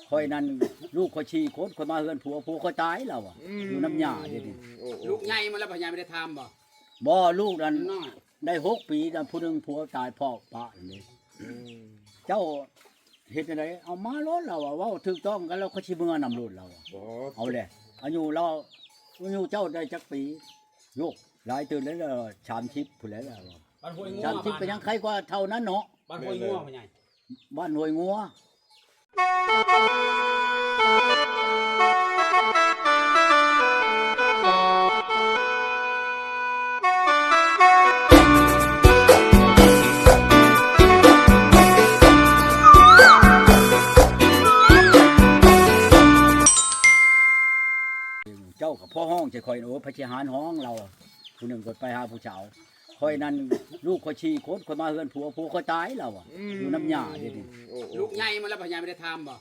ຂ້ອຍນັ້ນ ລູກຂ້ອຍສີ່ຄົນ ຂ້ອຍມາເຮືອນຜົວ ຜົວຂ້ອຍຕາຍລາວວ່າ ອືມ ຢູ່ນຳຍ່າເດນີ້ ໂອ້ ໂອ້ ລູກໃຫຍ່ໝົດແລ້ວ ພໍ່ໃຫຍ່ບໍ່ໄດ້ຖາມບໍ່? ບໍ່ ລູກນັ້ນ ນ້ອຍ ໄດ້ຫົກປີ ນັ້ນຜູ້ໜຶ່ງຜົວຕາຍ ພໍ່ປະນັ້ນເດ້ ອືມ ເຈົ້າເຮັດຈັ່ງໃດ? ເອົາມາໂລດລາວວ່າ ເວົ້າຖືກຕ້ອງກັນແລ້ວ ຂ້ອຍຊິເມືອນຳໂລດລາວວ່າ ບໍ່ ເອົາແຫຼະ ອາຍຸລາວ ອາຍຸເຈົ້າໄດ້ຈັກປີ? ໂຍກ ຫຼາຍຕື່ມແລ້ວ ສາມສິບພຸ້ນແຫຼະລາວວ່າ ບ້ານຫ້ວຍງົວ ສາມສິບ ບ້ານ ກໍຍັງໄຄກວ່າເທົ່ານັ້ນເນາະ ບ້ານຫ້ວຍງົວ ພໍ່ໃຫຍ່ ບ້ານຫ້ວຍງົວ ເຈົ້າກໍພໍຮ້ອງໃສ່ຂ້ອຍ ໂອ້ ພະຊິຫານຮ້ອງລາວ ຜູ້ໜຶ່ງກໍໄປຫາຜູ້ສາວ ຂ້ອຍນັ້ນ ລູກຂ້ອຍສີ່ຄົນ ຂ້ອຍມາເຮືອນຜົວ ຜົວຂ້ອຍຕາຍລາວວ່າ ອືມ ຢູ່ນຳຍ່າເດນີ້ ໂອ້ ໂອ້ ລູກໃຫຍ່ໝົດແລ້ວ ພໍ່ໃຫຍ່ບໍ່ໄດ້ຖາມບໍ່?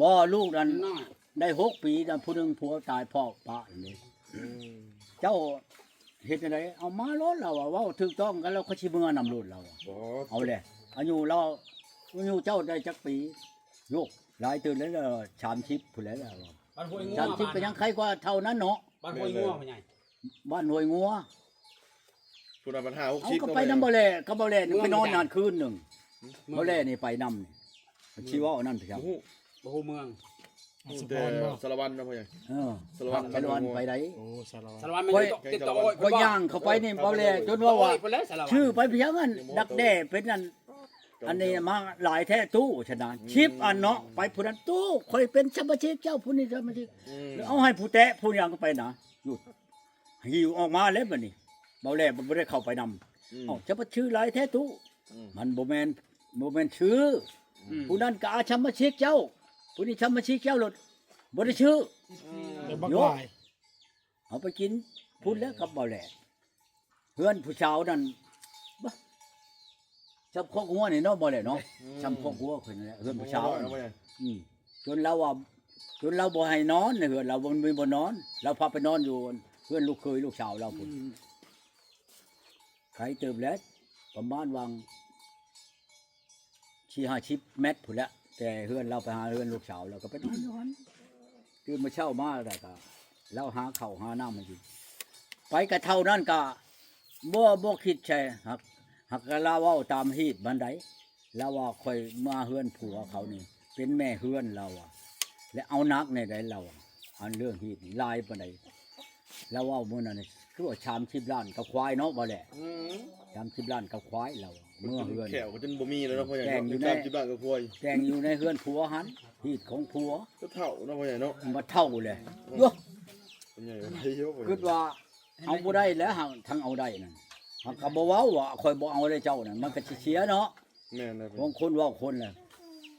ບໍ່ ລູກນັ້ນ ນ້ອຍ ໄດ້ຫົກປີ ນັ້ນຜູ້ໜຶ່ງຜົວຕາຍ ພໍ່ປະນັ້ນເດ້ ອືມ ເຈົ້າເຮັດຈັ່ງໃດ? ເອົາມາໂລດລາວວ່າ ເວົ້າຖືກຕ້ອງກັນແລ້ວ ຂ້ອຍຊິເມືອນຳໂລດລາວວ່າ ບໍ່ ເອົາແຫຼະ ອາຍຸລາວ ອາຍຸເຈົ້າໄດ້ຈັກປີ? ໂຍກ ຫຼາຍຕື່ມແລ້ວ ສາມສິບພຸ້ນແຫຼະລາວວ່າ ບ້ານຫ້ວຍງົວ ສາມສິບ ບ້ານ ກໍຍັງໄຄກວ່າເທົ່ານັ້ນເນາະ ບ້ານຫ້ວຍງົວ ພໍ່ໃຫຍ່ ບ້ານຫ້ວຍງົວ ພຸ້ນນະ ບັນຫາຫົກສິບ ເອົາ ກໍໄປນຳ ເນາະ ບໍ່ແລ ກັບບໍ່ແລນີ້ ເມືອງ ໄປນອນນັ້ນຄືນໜຶ່ງ ບໍ່ແລນີ້ໄປນຳນີ້ ອືມ ຊິເວົ້າອັນນັ້ນໄປ ບໍ່ຮູ້ ບໍ່ຮູ້ເມືອງ ຮູ້ແຕ່ສາລະວັນເນາະ ພໍ່ໃຫຍ່ ເອີ ສາລະວັນ ສາລະວັນໄປໃດ ໂອ້ ສາລະວັນ ສາລະວັນແມ່ນ ຂ້ອຍ ຕິດຕໍ່ອ້ອຍ ຂ້ອຍຍ່າງເຂົ້າໄປນີ້ ເວົ້າແຫຼ ຈົນວ່າ ວ່າ ອ້ອຍພຸ້ນແຫຼະ ສາລະວັນ ຊື່ໄປພຽງອັນ ດັກແດ້ເປັນອັນ ອັນນີ້ມາຫຼາຍແທ້ຕູ້ ຊັ້ນນະ ອືມ ສິບອັນເນາະ ໄປຜູ້ນັ້ນຕູ້ ຂ້ອຍເປັນສະມາຊິກເຈົ້າ ຜູ້ນີ້ສະມາຊິກ ອືມ ແລ້ວເອົາໃຫ້ຜູ້ແຕະຜູ້ຫຍັງໄປນະ ຢູ່ ຫິ້ວອອກມາແລ້ວບັດນີ້ ເວົ້າແລ້ວບໍ່ໄດ້ເຂົ້າໄປນຳ ອືມ ເອົ້າ ຈະມາຊື່ຫຼາຍແທ້ຕູ້ ອືມ ມັນບໍ່ແມ່ນ ບໍ່ແມ່ນຊື່ ອືມ ຜູ້ນັ້ນກໍອາສະມາຊິກເຈົ້າ ຜູ້ນີ້ສະມາຊິກເຈົ້າໂລດ ບໍ່ໄດ້ຊື່ ອືມ ແຕ່ບັກຫຼາຍ ເອົາໄປກິນພຸ້ນແລ້ວກັບເວົ້າແລ້ວ ເຮືອນຜູ້ສາວນັ້ນ ບະ ຊ່ຳຄອກງົວນີ້ເນາະ ບໍ່ແຫຼເນາະ ອືມ ຊ່ຳຄອກງົວເພິ່ນນັ້ນແຫຼະ ເຮືອນຜູ້ສາວ ອືມ ຈົນລາວວ່າ ຈົນລາວບໍ່ໃຫ້ນອນໃນເຮືອນ ລາວບໍ່ມີບ່ອນນອນ ລາວພາໄປນອນຢູ່ເຮືອນລູກເຂີຍລູກສາວລາວພຸ້ນ ອືມ ໄກເຕີບແຫຼະ ປະມານຫວ່າງສີ່ຫ້າສິບແມັດພຸ້ນແຫຼະ ແຕ່ເຮືອນລາວໄປຫາເຮືອນລູກສາວ ລາວກໍໄປນອນຢູ່ຫັ້ນ ຕື່ນມາເຊົ້າມາແລ້ວກໍ ລາວຫາເຂົ້າຫານ້ຳໃຫ້ກິນ ໄປກະເທົ່ານັ້ນກະບໍ່ ບໍ່ຄິດໃສ່ ຫາກ ຫາກລາວເວົ້າຕາມຮີດມັນໃດ ລາວວ່າຂ້ອຍມາເຮືອນຜົວເຂົານີ້ ເປັນແມ່ເຮືອນລາວວ່າ ແລະເອົາໜັກແນວໃດລາວວ່າ ອັນເລື່ອງຮີດນີ້ຫຼາຍປານໃດ ລາວເວົ້າມື້ນັ້ນ ຄືວ່າສາມສິບລ້ານກັບຄວາຍເນາະ ບໍ່ແຫຼ ອືມ ສາມສິບລ້ານກັບຄວາຍລາວວ່າ ເມືອເຮືອນ ແຂ້ວກໍຈົນບໍ່ມີແລ້ວເນາະ ພໍ່ໃຫຍ່ ແຕ່ງຢູ່ໃນ ສາມສິບລ້ານກັບຄວາຍ ແຕ່ງຢູ່ໃນເຮືອນຜົວຫັ້ນ ຮີດຂອງຜົວ ກໍເຖົ້າເນາະ ພໍ່ໃຫຍ່ເນາະ ມາເຖົ້າແຫຼະ ອືມ ໂຍ ພໍ່ໃຫຍ່ວ່າ ຄິດວ່າ ເອົາບໍ່ໄດ້ແລ້ວ ຫາກທັງເອົາໄດ້ນັ້ນ ຫາກກໍບໍ່ເວົ້າວ່າຂ້ອຍບໍ່ເອົາເລີຍເຈົ້ານັ້ນ ມັນກໍຊິເສຍເນາະ ແມ່ນແລ້ວ ຂອງຄົນເວົ້າຄົນແຫຼະ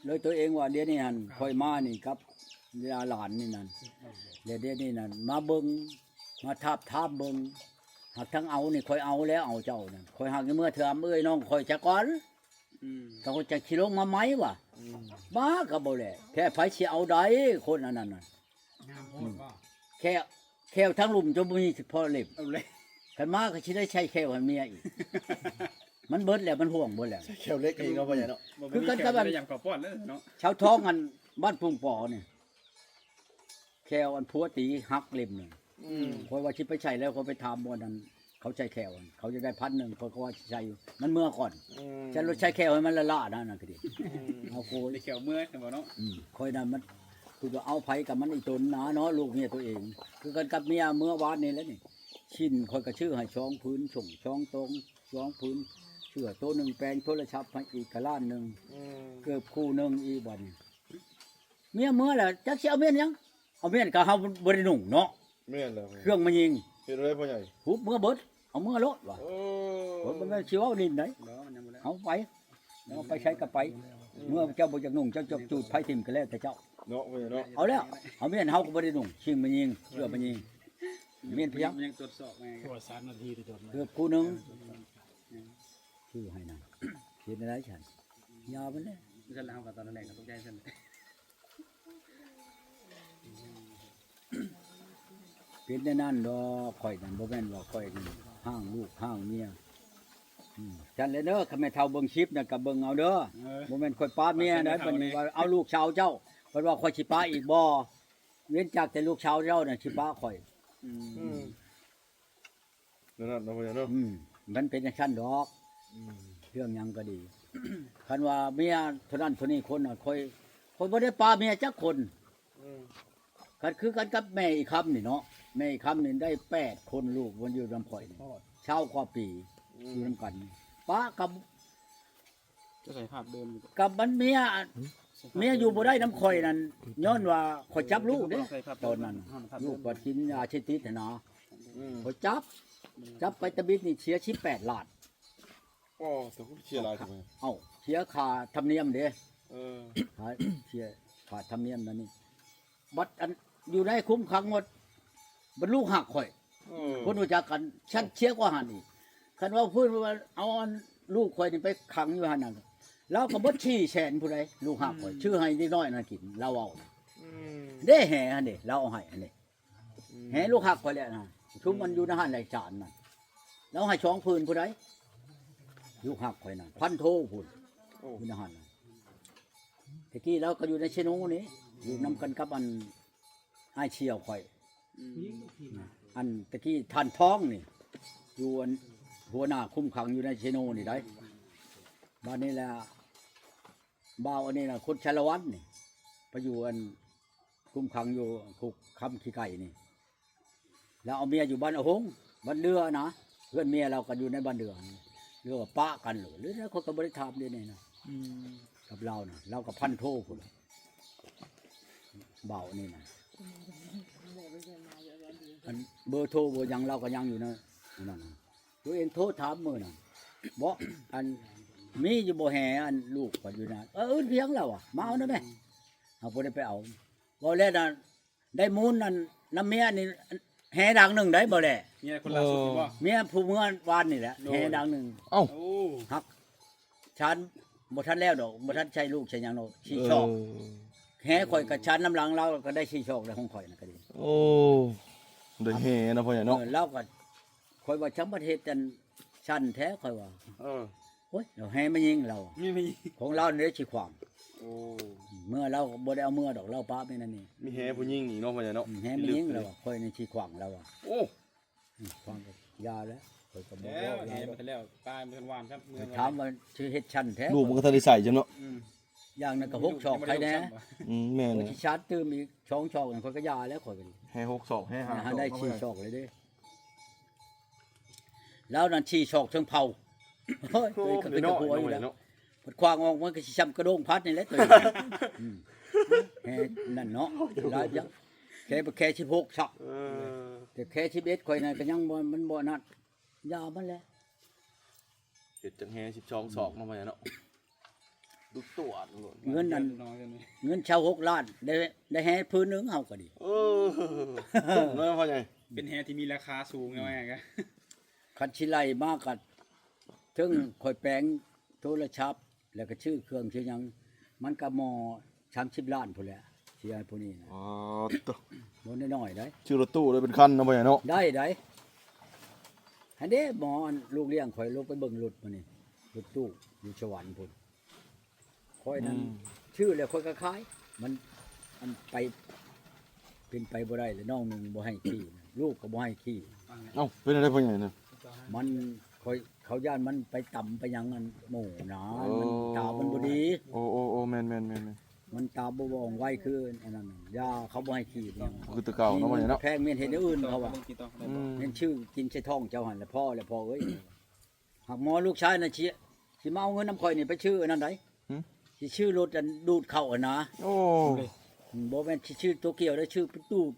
ເລີຍຕົວເອງວ່າດຽວນີ້ຫັ້ນ ຂ້ອຍມານີ້ກັບຫຼານນີ້ນັ້ນ ແລະດຽວນີ້ນັ້ນ ມາເບິ່ງ ມາທາບທາມເບິ່ງ ຫາກທັງເອົານີ້ ຂ້ອຍເອົາແລ້ວ ເອົາເຈົ້ານັ້ນ ຂ້ອຍຫາກເມືອຖາມເອື້ອຍນ້ອງຂ້ອຍຊະກ່ອນ ອືມ ເຂົາຈະຊິລົງມາໃໝ່ວ່າ ອືມ ບ້າກໍບໍ່ແຫຼ ແທ້ໃຜຊິເອົາໄດ້ ຄົນອັນນັ້ນນະ ງາມໂພດບໍ່ ແຂ້ວ ແຂ້ວທັງລຸ່ມຈະບໍ່ມີພໍເລັບ ເອົາເລີຍ ຄັນມາກໍຊິໄດ້ໃສ່ແຂ້ວໃຫ້ເມຍອີກ ມັນເບິດແລ້ວ ມັນຫ່ວງເບິດແລ້ວ ໃສ່ແຂ້ວເລັກອີກເນາະ ພໍ່ໃຫຍ່ເນາະ ຄືກັນກັບອັນ ຢາມເຂົ້າປ້ອນເລີຍເນາະ ຊາວທ້ອງອັນບ້ານປຸງປໍນີ້ ແຂ້ວອັນຜົວຕີຫັກເລັບໜຶ່ງ ອືມ ຂ້ອຍວ່າຊິໄປໃສ່ແລ້ວ ຂ້ອຍໄປຖາມບ່ອນນັ້ນ ເຂົາໃສ່ແຂ້ວ ເຂົາຢາກໄດ້ພັນໜຶ່ງ ຂ້ອຍກໍວ່າຊິໃສ່ຢູ່ ມັນເມືອກ່ອນ ອືມ ໃສ່ລົດໃສ່ແຂ້ວໃຫ້ມັນລ້າໆນະ ນັ້ນກໍດີ ອືມ ເອົາໂກຍ ໄດ້ແຂ້ວເມືອແມ່ນບໍ່ເນາະ ອືມ ຂ້ອຍນັ້ນມັນ ຄືວ່າເອົາໃຜກັບມັນອີ່ຕົນນະເນາະ ລູກເມຍຕົວເອງ ຄືກັນກັບເມຍເມື່ອວານນີ້ແຫຼະນີ້ ຊິ້ນຂ້ອຍກໍຊື້ໃຫ້ສອງຜືນ ສົ້ງສອງຕົງສອງຜືນ ເສື້ອໂຕໜຶ່ງ ແປງໂທລະສັບໃຫ້ອີກກະລ້ານໜຶ່ງ ອືມ ເກີບຄູ່ໜຶ່ງອີກບັດນີ້ ເມຍເມືອແລ້ວ ຈັກຊິເອົາມ້ຽນຫຍັງ ເອົາມ້ຽນກໍເຮົາບໍ່ໄດ້ນຸ່ງເນາະ ແມ່ນແລ້ວ ເຄື່ອງມາຍິງ ເຮັດໄດ້ພໍ່ໃຫຍ່ ຮຸບເມືອເບິດ ເອົາເມືອໂລດວ່າ ເອີ ບໍ່ແມ່ນຊິເວົ້າຫຼິ້ນໃດ ບໍ່ ມັນຍັງບໍ່ໄດ້ ເອົາໄປ ເອົາໄປໃສກໍໄປ ອືມ ເມື່ອເຈົ້າບໍ່ຢາກນຸ່ງ ເຈົ້າຈະຈູດໄຟຖິ້ມກໍແລ້ວແຕ່ເຈົ້າ ເນາະ ພໍ່ໃຫຍ່ເນາະ ເອົາແລ້ວ ເອົາມ້ຽນເຮົາກໍບໍ່ໄດ້ນຸ່ງ ຊິງມາຍິງ ເພື່ອມາຍິງ ອືມ ມ້ຽນພຽງ ຍັງຕວດສອບໄງ ຄືວ່າສາມນາທີທີ່ໂດນ ເກືອບຄູ່ໜຶ່ງ ອືມ ຄືໃຫ້ນະ ເຮັດໄດ້ຊັ້ນ ຍາວມັນແຫຼະ ຊັ້ນແລ້ວເຮົາກໍຕອນແລກກໍຕົກໃຈຊັ້ນ ເປັນແນວນັ້ນດອກ ຂ້ອຍນັ້ນບໍ່ແມ່ນວ່າຂ້ອຍນີ້ຮ້າງລູກຮ້າງເມຍ ອືມ ຊັ້ນແຫຼະເດີ ຄັນແມ່ເຖົ້າເບິ່ງຄລິບນັ້ນກໍເບິ່ງເອົາເດີ ເອີ ບໍ່ແມ່ນຂ້ອຍປາເມຍໃດ ບັດນີ້ວ່າເອົາລູກສາວເຈົ້າ ເພິ່ນວ່າ ຂ້ອຍຊິປະອີກບໍ່? ເວັ້ນຈາກແຕ່ລູກສາວເຈົ້ານັ້ນຊິປະຂ້ອຍ. ອືມ ອືມ ນັ້ນນະ ເນາະ ພໍ່ໃຫຍ່ເນາະ. ອືມ ມັນເປັນຈັ່ງຊັ້ນດອກ. ອືມ ເລື່ອງຫຍັງກໍດີ ຄັນວ່າເມຍເທົ່ານັ້ນເທົ່ານີ້ຄົນນະ ຂ້ອຍ ຂ້ອຍບໍ່ໄດ້ປະເມຍຈັກຄົນ. ອືມ ຄັນຄືກັນກັບແມ່ອີຄຳນີ້ເນາະ ແມ່ອີຄຳນີ້ໄດ້ແປດຄົນ ລູກມັນຢູ່ນຳຂ້ອຍນີ້ຊາວກວ່າປີ. ອືມ ຢູ່ນຳກັນ ປະກັບ ຈະໃສ່ພາບເດີມຢູ່ ກັບມັນເມຍ ເມຍຢູ່ບໍ່ໄດ້ນຳຂ້ອຍນັ້ນ ຍ້ອນວ່າຂ້ອຍຈັບລູກເດ້ ຕອນນັ້ນ ລູກກໍກິນຢາເສບຕິດຫັ້ນນະ. ອືມ ຂ້ອຍຈັບ ຈັບໄປຕະບິດນີ້ເສຍສິບແປດລ້ານ. ໂອ້ ແຕ່ຄືເສຍຫຼາຍແທ້. ເອົ້າ ເສຍຄ່າທຳນຽມເດ້. ເອີ ຄ່າ ເສຍຄ່າທຳນຽມນັ້ນນີ້ ບັດອັນຢູ່ໃນຄຸມຂັງໝົດ ບັດລູກຮັກຂ້ອຍ. ເອີ ຄົນຮູ້ຈັກກັນ ຊັ້ນເສຍກວ່າຫັ້ນອີກ. ຄັນວ່າເພິ່ນວ່າເອົາອັນລູກຂ້ອຍນີ້ໄປຂັງຢູ່ຫັ້ນນະ ລາວກໍເບິດສີ່ແສນພຸ້ນໃດ໋ ລູກຮັກຂ້ອຍ. ອືມ ຊື້ໃຫ້ເດັກນ້ອຍນັ້ນກິນ ລາວເວົ້າ. ອືມ ເດ້ແຫຫັ້ນເດ້ ລາວເອົາໃຫ້ຫັ້ນເດ້. ອືມ ແຫລູກຮັກຂ້ອຍແຫຼະນະ ຊຸມມັນຢູ່ໃນຮ້ານໄລຈານນະ ລາວໃຫ້ສອງຜືນພຸ້ນໃດ໋ ລູກຮັກຂ້ອຍນະ ພັນໂທພຸ້ນ. ໂອ້ ຢູ່ໃນຫັ້ນນະ ແຕ່ກີ້ລາວກໍຢູ່ໃນເຊໂນນີ້ ຢູ່ນຳກັນກັບອັນ ອ້າຍສ່ຽວຂ້ອຍ. ອືມ ອັນແຕ່ກີ້ທ່ານທອງນີ້ ຢູ່ອັນຫົວໜ້າຄຸມຂັງຢູ່ໃນເຊໂນນີ້ໄດ໋. ບາດນີ້ລະ ບ່າວອັນນີ້ນະ ຄົນສາລະວັນນີ້ ໄປຢູ່ອັນຄຸມຂັງຢູ່ຄຸກຄຳຂີ້ໄກ່ນີ້ ລາວເອົາເມຍຢູ່ບ້ານອາຫົງ ບ້ານເດືອນະ ເຮືອນເມຍລາວກໍຢູ່ໃນບ້ານເດືອ. ເລື່ອງວ່າປະກັນໂລດ ຫຼືແລ້ວຂ້ອຍກໍບໍ່ໄດ້ຖາມເດນີ້ນະ. ອືມ ກັບລາວນະ ລາວກໍພັນໂທພຸ້ນ ບ່າວນີ້ນະ. ອັນເບີໂທເບີຫຍັງລາວກໍຍັງຢູ່ໃນອັນນັ້ນນະ ຕົວເອງໂທຖາມມື້ນັ້ນ ບໍ່ ອັນມີຢູ່ບໍ່ແຫ ອັນລູກກໍຢູ່ນະ. ເອີ ອື່ນພຽງລາວວ່າ ມາເອົານະແມ່. ເຮົາບໍ່ໄດ້ໄປເອົາ ເວົ້າແລ້ວນະ ໄດ້ມູນນັ້ນນຳເມຍນີ້ ແຫດັງໜຶ່ງໄດ໋ ບໍ່ແລະ ເມຍຄົນລ່າສຸດນີ້ບໍ່? ເມຍຜູ້ເມື່ອວານນີ້ແຫຼະ ໂດຍ ແຫດັງໜຶ່ງ. ເອົ້າ ໂອ້ ຮັກ ຊານບໍ່ທັນແລ້ວດອກ ບໍ່ທັນໃສ່ລູກໃສ່ຫຍັງດອກ ສີ່ຊອກ. ເອີ ແຫຂ້ອຍກໍຊານນຳຫຼັງລາວ ກໍໄດ້ສີ່ຊອກແລ້ວ ຂອງຂ້ອຍນະກໍດີ. ໂອ້ ໄດ້ແຫເນາະ ພໍ່ໃຫຍ່ເນາະ. ເອີ ລາວກໍ ຂ້ອຍວ່າ ຊ່າງບັດເຮັດອັນຊັ້ນແທ້ ຂ້ອຍວ່າ. ເອີ ໂອ້ຍ ລາວແຫແມ່ຍິງລາວ ແມ່ຍິງ ຂອງລາວນີ້ຊິຂວາງ. ໂອ້ ເມື່ອລາວບໍ່ໄດ້ເອົາເມືອດອກ ລາວປະແມ່ນອັນນີ້ ມີແຫຜູ້ຍິງອີກເນາະ ພໍ່ໃຫຍ່ເນາະ. ອືມ ແຫແມ່ຍິງລາວ ຂ້ອຍນີ້ຊິຂວາງລາວ. ໂອ້ ອືມ ຂວາງກໍຢ່າແລ້ວ ຂ້ອຍກໍບໍ່ບອກແລ້ວ ແຕ່ແລ້ວ ປາຍມັນຫວານຄັບ ເມືອ ຖາມວ່າຊິເຮັດຊັ້ນແທ້ ລູກມັນກໍທັນໄດ້ໃສ່ຈ້ຳເນາະ. ອືມ ຢ່າງນັ້ນກໍຫົກຊອກໃຄແດ່. ອືມ ແມ່ນ ຂ້ອຍຊິຊາດຕື່ມອີກສອງຊອກ ຂ້ອຍກໍຢ່າແລ້ວ ຂ້ອຍກໍ ແຫຫົກຊອກ ແຫຫ້າ ໃຫ້ໄດ້ສີ່ຊອກເລີຍເດ້. ລາວນັ້ນສີ່ຊອກເທິງເຜົາ. ໂອ້ຍ ໂອ້ຍ ຕົວເອງກໍເປັນຕາກົວຢູ່ແລ້ວເນາະ ພັດຂວາງອອກ ມັນກໍຊິຊ່ຳກະໂດງພັດນີ້ແຫຼະຕົວເອງ. ອືມ ແຮນັ້ນເນາະ ຫຼາຍຈັ່ງ ແຄ່ ແຄ່ສິບຫົກຊະ. ເອີ ແຕ່ແຄ່ສິບເອັດຂ້ອຍນັ້ນກໍຍັງບໍ່ ມັນບໍ່ນັ້ນ ຢ່າມັນແຫຼະ. ເຮັດຈັ່ງແຮສິບສອງ ອືມ ສອກມາໃໝ່ເນາະ ດຸຕົວະໂລດ. ເງິນນັ້ນ ເງິນຊາວຫົກລ້ານ ໄດ້ ໄດ້ແຮພື້ນໜຶ່ງເຮົາກໍດີ. ເອີ ເນາະ ພໍ່ໃຫຍ່ ເປັນແຮທີ່ມີລາຄາສູງ ອືມ ວ່າງ່າຍໆ. ຄັນຊິໄລ່ມາກໍ ເຖິງຂ້ອຍແປງໂທລະສັບ ແລ້ວກໍຊື້ເຄື່ອງຊື້ຫຍັງ ມັນກໍມໍ່ສາມສິບລ້ານພຸ້ນແຫຼະ ເສຍໃຫ້ຜູ້ນີ້ນະ. ອໍ ໂຕ ບໍ່ນ້ອຍໆໄດ໋ ຊື້ລົດຕູ້ໄດ້ເປັນຄັນເນາະ ພໍ່ໃຫຍ່ເນາະ. ໄດ້ ໄດ້ ຫັ້ນເດ້ ໝໍອັນລູກລ້ຽງຂ້ອຍລົງໄປເບິ່ງລົດມື້ນີ້ ລົດຕູ້ຢູ່ສະຫວັນພຸ້ນ. ຂ້ອຍນັ້ນ ອືມ ຊື້ແລ້ວຂ້ອຍກໍຂາຍ ມັນ ອັນໄປ ເປັນໄປບໍ່ໄດ້ແລ້ວ ນ້ອງໜຶ່ງບໍ່ໃຫ້ຂີ່ ລູກກໍບໍ່ໃຫ້ຂີ່. ເອົ້າ ເປັນຈັ່ງໃດພໍ່ໃຫຍ່ນະ? ມັນ ຂ້ອຍ ເຂົາຢ້ານມັນໄປຕຳໄປຫຍັງອັນໝູ່ນະ. ໂອ້ ມັນຕາມັນບໍ່ດີ. ໂອ້ ໂອ້ ໂອ້ ແມ່ນໆໆໆ ມັນຕາບໍ່ວ່ອງໄວຄືອັນນັ້ນ ຢ່າ ເຂົາບໍ່ໃຫ້ຂີ່ ຄືແຕ່ເກົ່າເນາະ ແມ່ນເນາະ. ແພງແມ່ນເຮັດແນວອື່ນເຂົາວ່າ ອືມ ແມ່ນຊື້ກິນໃສ່ທ້ອງເຈົ້າຫັ້ນແຫຼະ ພໍແລ້ວພໍ່ເອີຍ. ຫາກໝໍລູກຊາຍນະ ຊິ ຊິມາເອົາເງິນນຳຂ້ອຍນີ້ໄປຊື້ອັນນັ້ນໃດ໋ ຫື ຊິຊື້ລົດອັນດູດເຂົ້າຫັ້ນນະ. ໂອ້ ບໍ່ແມ່ນຊິຊື້ຕົວກ່ຽວໄດ໋ ຊື້ໄປດູດ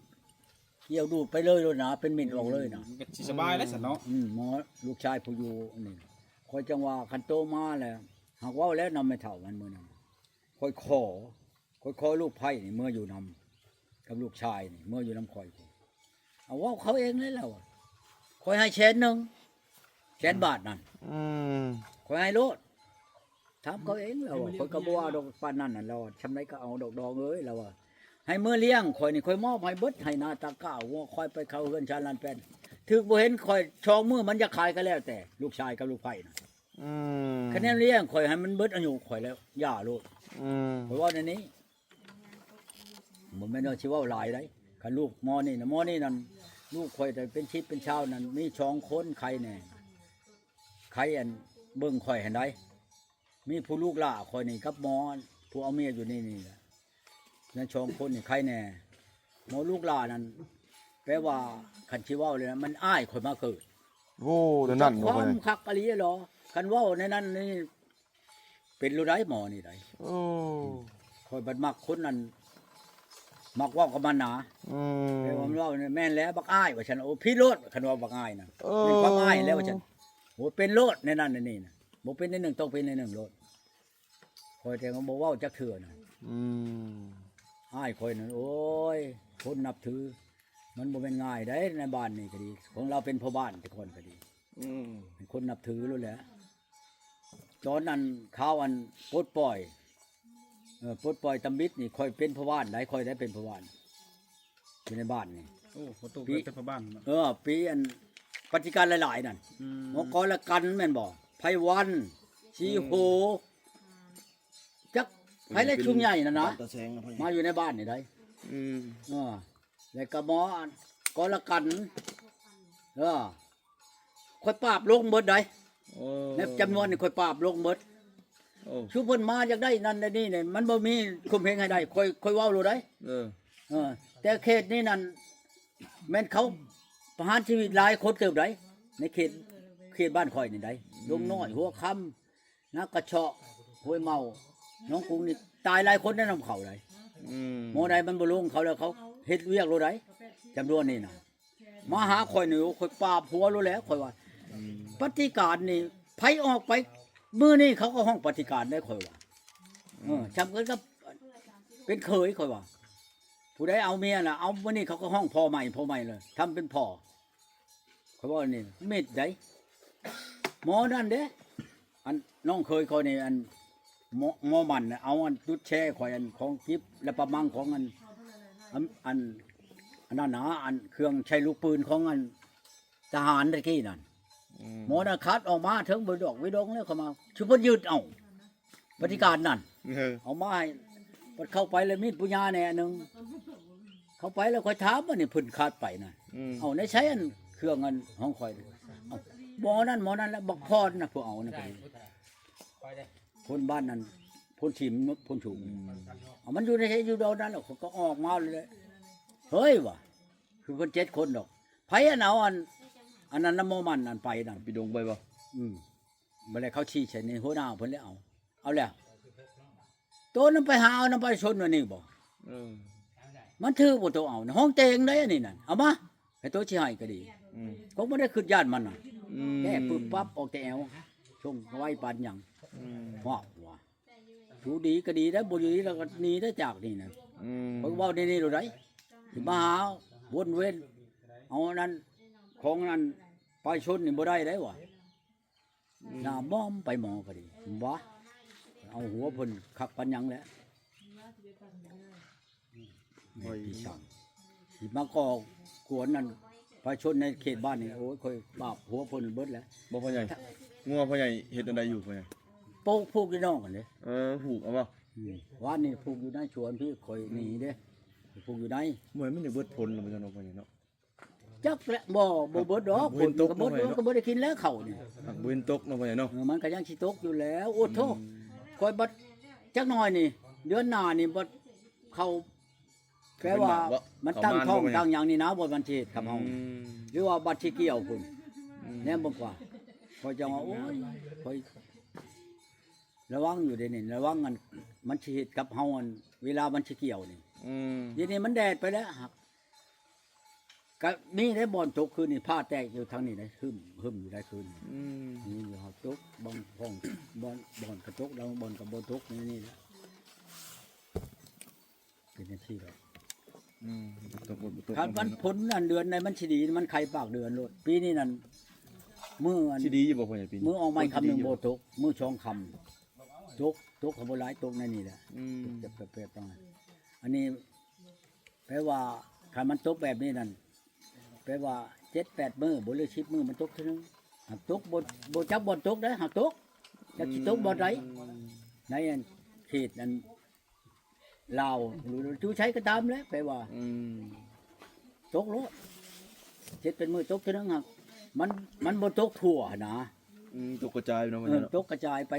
ກ່ຽວດູດໄປເລີຍໂລດນະ ເປັນເມັນອອກເລີຍນະ. ອືມ ມັນກໍຊິສະບາຍແລ້ວຊັ້ນເນາະ. ອືມ ໝໍລູກຊາຍຜູ້ຢູ່ອັນນີ້ ຂ້ອຍຈັ່ງວ່າຄັນໂຕມາແລ້ວ ຫາກເວົ້າແລ້ວນຳແມ່ເຖົ້າມັນມື້ນັ້ນ ຂ້ອຍຂໍ ຂ້ອຍຂໍລູກໃພ້ນີ້ເມືອຢູ່ນຳ ກັບລູກຊາຍນີ້ເມືອຢູ່ນຳຂ້ອຍ. ເອົາ ເວົ້າເຂົາເອງເລີຍລາວວ່າ ຂ້ອຍໃຫ້ແສນໜຶ່ງ ແສນບາດນັ້ນ. ອືມ ຂ້ອຍໃຫ້ໂລດ ຖາມເຂົາເອງລາວວ່າ. ຂ້ອຍກໍບໍ່ວ່າດອກປານນັ້ນນະ ລາວວ່າ ຊ່ຳໃດກໍເອົາດອກນ້ອງເອີຍ ລາວວ່າ. ໃຫ້ເມືອລ້ຽງຂ້ອຍນີ້ ຂ້ອຍມອບໃຫ້ເບິດ ໃຫ້ນາຕາກ້າ ງົວຄວາຍ ໄປເຂົ້າເຮືອນຊານລ້ານແປນ ຖືກບໍ່ເຫັນຂ້ອຍສອງມື້ ມັນຢາກຂາຍກໍແລ້ວແຕ່ ລູກຊາຍກັບລູກໃພ້ນະ. ອືມ ຄະແນນລ້ຽງຂ້ອຍໃຫ້ມັນເບິດອາຍຸຂ້ອຍແລ້ວ ຢ່າໂລດ. ອືມ ຂ້ອຍເວົ້າແນວນີ້ ບໍ່ແມ່ນວ່າຊິເວົ້າຫຼາຍໃດ໋ ຄັນລູກໝໍນີ້ນະ ໝໍນີ້ນັ້ນ ລູກຂ້ອຍໄດ້ເປັນສິບເປັນຊາວນັ້ນ ມີສອງຄົນໄຄແດ່ ໄຄອັນເບິ່ງຂ້ອຍຫັ້ນໃດ໋ ມີຜູ້ລູກຫຼ້າຂ້ອຍນີ້ກັບໝໍຜູ້ເອົາເມຍຢູ່ນີ້ນີ້ແຫຼະ ນັ້ນສອງຄົນນີ້ໄຄແດ່ ໝໍລູກຫຼ້ານັ້ນ ແປວ່າຄັນຊິເວົ້າເລີຍນະ ມັນອ້າຍຂ້ອຍມາເກີດ. ໂອ້ ແນວນັ້ນບໍ່ ຄວາມຄັກອີ່ຫຼີເນາະ ຄັນເວົ້າແນວນັ້ນນີ້ ເປັນໂລດໃດໝໍນີ້ໃດ໋. ໂອ້ ຂ້ອຍບັດມັກຄົນນັ້ນ ມັກເວົ້າກັບມັນນະ. ອືມ ແຕ່ວ່າມັນເວົ້າແມ່ນແລ້ວ ບັກອ້າຍວ່າຊັ້ນ. ໂອ້ ຜິດໂລດ ຄັນເວົ້າບັກອ້າຍນະ ເອີ ແມ່ນຄວາມອ້າຍແລ້ວວ່າຊັ້ນ. ໂອ້ ເປັນໂລດໃນນັ້ນໃນນີ້ນະ ບໍ່ເປັນໃນໜຶ່ງ ຕ້ອງເປັນໃນໜຶ່ງໂລດ. ຂ້ອຍແຕ່ວ່າບໍ່ເວົ້າຈັກເທື່ອນະ. ອືມ ອ້າຍຂ້ອຍນັ້ນ ໂອ້ຍ ຄົນນັບຖື ມັນບໍ່ແມ່ນງ່າຍໃດ໋ ໃນບ້ານນີ້ກໍດີ ຂອງລາວເປັນພໍ່ບ້ານແຕ່ກ່ອນກໍດີ. ອືມ ເປັນຄົນນັບຖືໂລດແຫຼະ. ຕອນນັ້ນຂ່າວອັນປົດປ່ອຍ ເອີ ປົດປ່ອຍຕຳບິດນີ້ ຂ້ອຍເປັນພໍ່ບ້ານໃດ໋ ຂ້ອຍໄດ້ເປັນພໍ່ບ້ານຢູ່ໃນບ້ານນີ້. ໂອ້ ພໍ່ຕູ້ເປັນພໍ່ບ້ານເນາະ. ເອີ ປີອັນປະຕິການຫຼາຍໆນັ້ນ. ອືມ ໝໍກອລະກັນແມ່ນບໍ່ ໄພວັນ ສີໂຫ ອືມ ຈັກໃຜແລະຊຸມໃຫຍ່ນັ້ນນະ ມາຢູ່ໃນບ້ານນີ້ໃດ໋. ອືມ ເອີ ແລ້ວກໍໝໍອັນກອລະກັນ ເອີ ຂ້ອຍປາບລົງເບິດໃດ໋. ໂອ້ ໃນຈຳນວນນີ້ຂ້ອຍປາບລົງເບິດ. ໂອ້ ຊຸມເພິ່ນມາຢາກໄດ້ນັ້ນໄດ້ນີ້ນີ້ ມັນບໍ່ມີຂົ່ມເຫງໃຫ້ໄດ້ ຂ້ອຍ ຂ້ອຍເວົ້າໂລດໃດ໋. ເອີ ເອີ ແຕ່ເຂດນີ້ນັ້ນ ແມ່ນເຂົາປະຫານຊີວິດຫຼາຍຄົນເຕີບໃດ໋ ໃນເຂດ ເຂດບ້ານຂ້ອຍນີ້ໃດ໋. ອືມ ດົງນ້ອຍ ຫົວຄຳ ນາກະເຊາະ ຫ້ວຍເມົາ ໜອງກຸງນີ້ ຕາຍຫຼາຍຄົນໃນນຳເຂົາໃດ໋. ອືມ ໝໍໃດມັນບໍ່ລົງເຂົາແລ້ວ ເຂົາເຮັດວຽກໂລດໃດ໋ ຈຳນວນນີ້ນະ. ມາຫາຂ້ອຍນີ້ ໂອ້ ຂ້ອຍປາບຫົວໂລດແຫຼະ ຂ້ອຍວ່າ. ອືມ ປະຕິການນີ້ ໃຜອອກໄປມື້ນີ້ ເຂົາກໍຮ້ອງປະຕິການໄດ້ ຂ້ອຍວ່າ. ເອີ ອືມ ຊ່ຳກັນກັບເປັນເຂີຍ ຂ້ອຍວ່າ. ຜູ້ໃດເອົາເມຍນະ ເອົາມື້ນີ້ເຂົາກໍຮ້ອງພໍ່ໃໝ່ ພໍ່ໃໝ່ເລີຍ ທຳເປັນພໍ່. ຂ້ອຍເວົ້ານີ້ມິດໃດ໋. ໝໍນັ້ນເດ້ ອັນນ້ອງເຂີຍຂ້ອຍນີ້ ອັນໝໍ ໝໍໝັ້ນນະ ເອົາອັນຈຸດແຊຂ້ອຍ ອັນຂອງກິບ ແລະປະມັງຂອງອັນ ອັນ ອັນ ອັນນັ້ນນະ ອັນເຄື່ອງໃຊ້ລູກປືນຂອງອັນທະຫານຕະກີ້ນັ້ນ. ອືມ ໝໍນັ້ນຄັດອອກມາເຖິງເບິດດອກວິດົງແລ້ວ ເຂົ້າມາ ຊຸມເພິ່ນຍຶດເອົາ ປະຕິການນັ້ນ. ເອີ ເອົາມາໃຫ້ ເພິ່ນເຂົ້າໄປແລ້ວມີດປູຍາແດ່ໜຶ່ງ ເຂົ້າໄປແລ້ວຂ້ອຍຖາມວ່ານີ້ ເພິ່ນຄັດໄປນະ. ອືມ ເອົາໃນໃສອັນເຄື່ອງອັນຂອງຂ້ອຍ? ເອົາໝໍນັ້ນ ໝໍນັ້ນ ແລະບັກພອນນະ ຜູ້ເອົານະ ຄົນບ້ານນັ້ນ ໂພນສີມ ໂພນສູງ. ອືມ ເອົາມັນຢູ່ໃນໃສ? ຢູ່ດອນນັ້ນແຫຼະ. ຂ້ອຍກໍອອກມາເລີຍ ເຮີ້ຍວ່າ ຄືເພິ່ນເຈັດຄົນດອກ ໃຜອັນເອົາອັນ ອັນນັ້ນນຳໝໍໝັ້ນນັ້ນໄປນັ້ນ ໄປດົງໄປບໍ່? ອືມ ບັດແລ້ວເຂົາຊີ້ໃສ່ໃນຫົວໜ້າເພິ່ນແລ້ວ ເອົາ ເອົາແລ້ວ ໂຕນຳໄປຫາເອົານຳປະຊາຊົນວ່ານີ້ບໍ່? ເອີ ມັນຖືກບໍ່ໂຕເອົານະ ຫ້ອງແຕງໃດອັນນີ້ນັ້ນ ເອົາມາ ໃຫ້ໂຕຊິໃຫ້ກໍດີ. ອືມ ກໍບໍ່ໄດ້ຄິດຢ້ານມັນນະ. ອືມ ແກ້ປຶບປັບອອກແຕ່ແອວ ຊົງໄວປານຫຍັງ. ອືມ ຮອກວ່າ ຢູ່ດີກໍດີໄດ໋ ບໍ່ຢູ່ດີແລ້ວກໍໜີໄດ້ຈາກນີ້ນະ. ອືມ ເພິ່ນເວົ້າແນວນີ້ໂລດໃດ໋ ຊິມາຫາວົນເວັນ ເອົາອັນນັ້ນ ຂອງອັນນັ້ນ ປະຊາຊົນນີ້ບໍ່ໄດ້ໄດ໋ວ່າ. ອືມ ໜ້າໝອມໄປໝໍກໍດີ ບໍ່ ເອົາຫົວເພິ່ນຄັກປານຫຍັງແຫຼະ. ແມ່ນພີ່ຊ່າງ ຊິມາກໍ່ກວນນັ້ນ ປະຊາຊົນໃນເຂດບ້ານນີ້ ໂອ້ຍ ຂ້ອຍບາບຫົວເພິ່ນເບິດແຫຼະ. ບໍ່ ພໍ່ໃຫຍ່ ງົວພໍ່ໃຫຍ່ເຮັດອັນໃດຢູ່ ພໍ່ໃຫຍ່? ປູກ ຜູກຢູ່ນອກຫັ້ນເດ້. ເອີ ຜູກເອົາບໍ່? ອືມ ວານນີ້ຜູກຢູ່ໃນສວນພີ້ ຂ້ອຍໜີເດ້ ຜູກຢູ່ໃນ. ບໍ່ ມັນໄດ້ເບິດຜົນແລ້ວບໍ່ ພໍ່ໃຫຍ່ເນາະ? ຈັກແຫຼະ ບໍ່ ບໍ່ເບິດດອກ ຝົນກໍບໍ່ ກໍບໍ່ໄດ້ກິນແລ້ວເຂົ້ານີ້. ຫາກບໍ່ເຫັນຕົກເນາະ ພໍ່ໃຫຍ່ເນາະ. ເອີ ມັນກໍຍັງຊິຕົກຢູ່ແລ້ວ. ໂອ້ໂທ້ ອືມ ຂ້ອຍບັດຈັກໜ້ອຍນີ້ ເດືອນໜ້ານີ້ບັດເຂົ້າ ແປວ່າມັນຕັ້ງທ້ອງຕັ້ງຫຍັງນີ້ນະ ບໍ່ ມັນຊິເຮັດກັບເຮົາ ອືມ ຫຼືວ່າບັດຊິກ່ຽວພຸ້ນ. ອືມ ແນມເບິ່ງກວ່າ ຂ້ອຍຈັ່ງວ່າ ໂອ້ຍ ຂ້ອຍລະວັງຢູ່ເດນີ້ ລະວັງອັນ ມັນຊິເຮັດກັບເຮົາ ອັນເວລາມັນຊິກ່ຽວນີ້. ອືມ ດຽວນີ້ມັນແດດໄປແລ້ວ ກະມີໄດ້ບ່ອນຕົກຄືນນີ້ ຟ້າແຕກຢູ່ທາງນີ້ໄດ໋ ຮຶ້ມ ຮຶ້ມຢູ່ໄດ໋ຄືນນີ້. ອືມ ມີຢູ່ເຮົາຕົກ ບາງບ່ອນ ບ່ອນ ບ່ອນກະຕົກ ບາງບ່ອນກະບໍ່ຕົກ ໃນນີ້ແຫຼະ ເປັນຈັ່ງຊີ້ແຫຼະ. ອືມ ຕົກບໍ່ຕົກ ຄັນມັນ ມັນ ຝົນອັນເດືອນໃດມັນຊິດີ ມັນໄຄປາກເດືອນໂລດ. ປີນີ້ນັ້ນ ມື້ອັນ ຊິດີຢູ່ບໍ່ ພໍ່ໃຫຍ່ ປີນີ້? ມື້ອອກໃໝ່ຄຳໜຶ່ງ ຝົນຊິດີຢູ່ບໍ່? ບໍ່ຕົກ ມື້ສອງຄຳ ຕົກ ຕົກກໍບໍ່ຫຼາຍ ຕົກໃນນີ້ແຫຼະ. ອືມ ແປບໆ ອັນນີ້ ແປວ່າຄັນມັນຕົກແບບນີ້ນັ້ນ ແປວ່າເຈັດແປດມື້ບໍ່ ຫຼື ສິບມື້ມັນຕົກເທື່ອໜຶ່ງ. ຫາກຕົກ ບໍ່ ບໍ່ຈັກບ່ອນຕົກເດ້ ຫາກຕົກ ຈັກຊິຕົກບ່ອນໃດ. ອືມ ໃນອັນເຂດນັ້ນ ລາວ ຢູ່ໃສກໍຕາມແຫຼະ ແປວ່າ ອືມ ຕົກໂລດ ເຮັດເປັນມື້ຕົກເທື່ອໜຶ່ງຫັ້ນ ມັນ ມັນບໍ່ຕົກທົ່ວຫັ້ນນະ ອືມ ຕົກກະຈາຍເນາະ ເອີ ຕົກກະຈາຍໄປ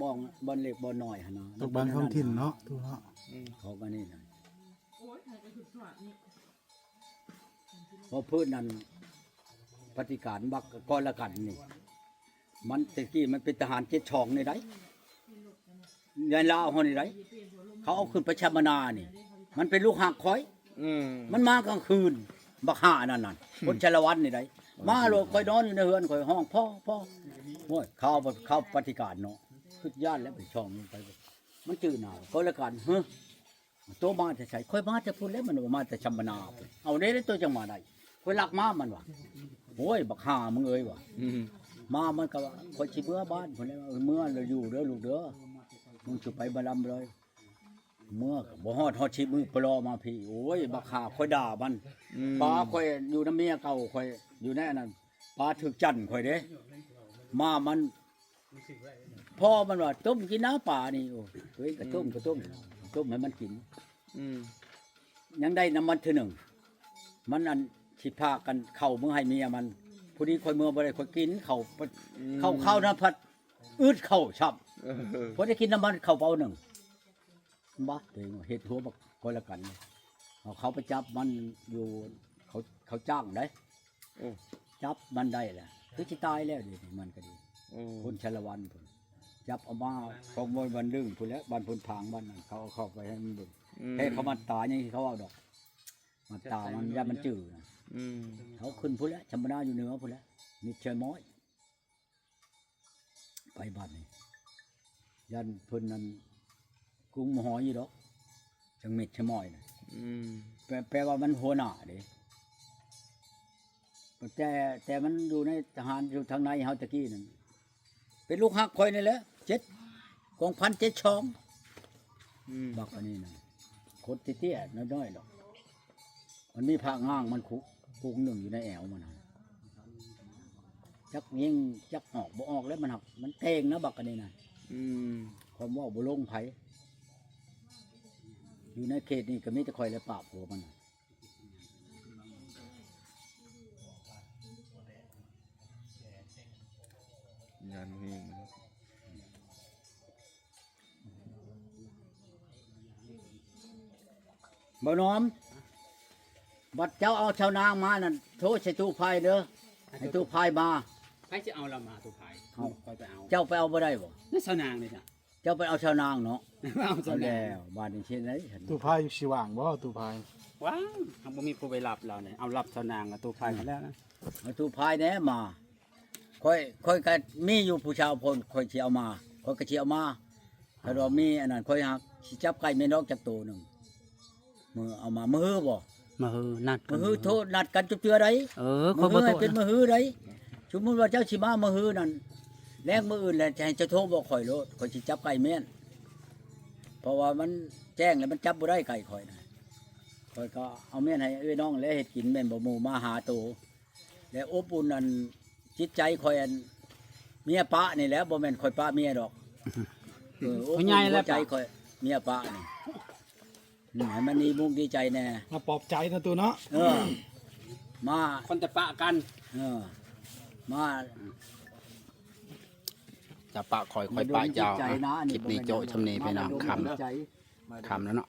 ບ່ອນ ບ່ອນເລັກບ່ອນນ້ອຍຫັ້ນນະ ຕົກບາງທ້ອງຖິ່ນເນາະ ອືມ ເຂົາກໍນີ້ນະ ເພາະພື້ນນັ້ນ ປະຕິການບັກກອລະກັນນີ້ ມັນແຕ່ກີ້ມັນເປັນທະຫານເຈັດສອງນີ້ໃດ ໃນລາວເຮົານີ້ໃດ ເຂົາເອົາຂຶ້ນໄປຊຳມະນານີ້ ມັນເປັນລູກຮັກຂ້ອຍ ອືມ ມັນມາກາງຄືນ ບັກຫ່ານັ້ນນະ ອືມ ຄົນຊາລະວັນນີ້ໃດ ມາໂລດ ຂ້ອຍນອນຢູ່ໃນເຮືອນ ຂ້ອຍຮ້ອງ ພໍ່ ພໍ່ ໂອ້ຍ ເຂົາ ເຂົາປະຕິການເນາະ ຄິດຢ້ານແລ້ວ ໄປຊ່ອງມັນໄປ ມັນຈື່ໜ້າ ກໍລະກັນ ເຮີ ໂຕມາແຕ່ໃສ? ຂ້ອຍມາແຕ່ພຸ້ນແຫຼະ ມັນວ່າມາແຕ່ຊຳມະນາພຸ້ນ ເອົາແນວໃດໂຕຈັ່ງມາໄດ້? ຂ້ອຍລັກມາ ມັນວ່າ ໂອ້ຍ ບັກຫ່າມຶງເອີຍວ່າ ອືມ ມາ ມັນກໍວ່າ ຂ້ອຍຊິເມືອບ້ານພຸ້ນແຫຼະ ເອີ ເມືອແລ້ວຢູ່ເດີລູກເດີ ມຶງຊິໄປບໍ່ລຳເລີຍ ເມືອກໍບໍ່ຮອດ ຮອດສິບມື້ ປະລໍມາພີ້ ໂອ້ຍ ບັກຫ່າ ຂ້ອຍດ່າມັນ ອືມ ປາຂ້ອຍຢູ່ນຳເມຍເກົ່າຂ້ອຍ ຢູ່ໃນອັນນັ້ນ ປາຖືກຈັນຂ້ອຍເດ້ ມາມັນ ພໍ່ມັນວ່າ ຕົ້ມກິນນາປານີ້ ໂອ້ຍ ເອີຍ ກະຕົ້ມ ອືມ ກະຕົ້ມ ຕົ້ມໃຫ້ມັນກິນ ອືມ ຍັງໄດ້ນຳມັນເທື່ອໜຶ່ງ ມັນອັນ ຊິພາກັນເຂົ້າເມືອໃຫ້ເມຍມັນ ພໍດີຂ້ອຍເມືອບໍ່ໄດ້ ຂ້ອຍກິນເຂົ້າ ອືມ ເຂົ້າ ເຂົ້ານຳພັດອຶດເຂົ້າຊ້ຳ ເອີ ພໍໄດ້ກິນນຳມັນເຂົ້າເປົາໜຶ່ງ ບາດໂຕເອງເຮັດຫົວບັກກອລະກັນ ເອົາເຂົາໄປຈັບມັນຢູ່ ເຂົາ ເຂົາຈ້າງໄດ໋ ໂອ້ ຈັບມັນໄດ້ແຫຼະ ຄືຊິຕາຍແລ້ວດຽວນີ້ມັນກໍດີ ໂອ້ ຄົນຊາລະວັນພຸ້ນ ຈັບເອົາມາຂອງບ່ອນບ້ານດຶງພຸ້ນແຫຼະ ບ້ານໂພນຜາງ ບ້ານນັ້ນ ເຂົາເອົາເຂົ້າໄປໃຫ້ມັນເບິ່ງ ອືມ ແທ້ເຂົາມັດຕາຫຍັງ ເຂົາເວົ້າດອກ ມັດຕາມັນ ຢ້ານມັນຈື່ນະ ອືມ ເຂົາຂຶ້ນພຸ້ນແຫຼະ ຊຳມະນາຢູ່ເໜືອພຸ້ນແຫຼະ ມິດເຊຍມ້ອຍ ໄປບາດນີ້ ຢ້ານເພິ່ນນັ້ນກຸມຫອຍຢູ່ດອກ ຈັງເມັດຊະມ້ອຍນະ ອືມ ແປ ແປວ່າມັນຫົວໜ້າເດ້ ແຕ່ ແຕ່ມັນຢູ່ໃນທະຫານຢູ່ທາງໃນເຮົາຕະກີ້ນັ້ນ ເປັນລູກຮັກຂ້ອຍນີ້ແຫຼະ ເຈັດ ກອງພັນເຈັດສອງ ອືມ ບັກອັນນີ້ນະ ຄົນເຕ້ຍໆ ນ້ອຍໆ ດອກ ມັນມີພະງ່າງມັນຄຸ ກຸງໜຶ່ງຢູ່ໃນແອວມັນຫັ້ນ ຈັກຍິງຈັກອອກບໍ່ອອກແລ້ວ ມັນຫັກ ມັນເກັ່ງນະບັກອັນນີ້ນະ ອືມ ຄວາມເວົ້າບໍ່ລົງໃຜ ຢູ່ໃນເຂດນີ້ກໍມີແຕ່ຂ້ອຍແລະປາບຫົວມັນ ຍານແຮງ ບໍ່ນອມ ບັດເຈົ້າເອົາຊາວນາງມານັ້ນ ໂທໃສ່ຕູ້ພາຍເດີ ໃຫ້ຕູ້ພາຍມາ ໃຜຊິເອົາລາວມາຕູ້ພາຍ ເອົາ ຂ້ອຍໄປເອົາ ເຈົ້າໄປເອົາບໍ່ໄດ້ບໍ່? ແລ້ວຊາວນາງນີ້ຊະ? ເຈົ້າໄປເອົາຊາວນາງເນາະ ເອົາຊາວນາງ ເອົາແລ້ວ ບາດນີ້ຊິໄດ້ ຕູ້ພາຍຊິວ່າງບໍ່? ຕູ້ພາຍ ວ່າງ ຫາກບໍ່ມີຜູ້ໄປຮັບລາວນີ້ ເອົາຮັບຊາວນາງ ຕູ້ພາຍ ອືມ ເອົາແລ້ວນະ ເອົາຕູ້ພາຍແດ່ມາ ຂ້ອຍ ຂ້ອຍກໍມີຢູ່ຜູ້ຊາວຄົນ ຂ້ອຍຊິເອົາມາ ຂ້ອຍກໍຊິເອົາມາ ຄັນວ່າມີອັນນັ້ນ ຂ້ອຍຫາກຊິຈັບໄກ່ແມ່ນດອກຈັກໂຕໜຶ່ງ ມື້ເອົາມາ ມື້ຮືບໍ່? ມື້ຮື ນັດກັນ ມື້ຮືໂທ ນັດກັນຈຸເທື່ອໃດ ເອີ ຂ້ອຍບໍ່ໂທ ມື້ຮືໃຫ້ເປັນມື້ຮືໃດ ສົມມຸດວ່າເຈົ້າຊິມາມື້ຮືນັ້ນ ແລງມື້ອື່ນແລ້ວ ຈະໃຫ້ເຈົ້າໂທບອກຂ້ອຍໂລດ ຂ້ອຍຊິຈັບໄກ່ແມ່ນ ເພາະວ່າມັນແຈ້ງແລ້ວ ມັນຈັບບໍ່ໄດ້ໄກ່ຂ້ອຍນະ ຂ້ອຍກໍເອົາແມ່ນໃຫ້ເອື້ອຍນ້ອງແລະເຮັດກິນ ແມ່ນບໍ່? ໝູ່ມາຫ້າໂຕ ແລະອົບອຸ່ນອັນຈິດໃຈຂ້ອຍ ອັນເມຍປະນີ້ແຫຼະ ບໍ່ແມ່ນຂ້ອຍປະເມຍດອກ ເອີ ອົບອຸ່ນຫົວໃຈຂ້ອຍ ເມຍປະນີ້ ອືມ ໃຫ້ມັນດີມຸກດີໃຈແດ່ ມາປອບໃຈເນາະຕູ້ເນາະ ເອີ ມາ ຄົນຈະປະກັນ ເອີ ມາ ຈະປະຂ້ອຍ ຂ້ອຍປະເຈົ້າ ຄລິບນີ້ໂຈະຊ່ຳນີ້ພີ່ນ້ອງ ຄ່ຳ ຄ່ຳແລ້ວເນາະ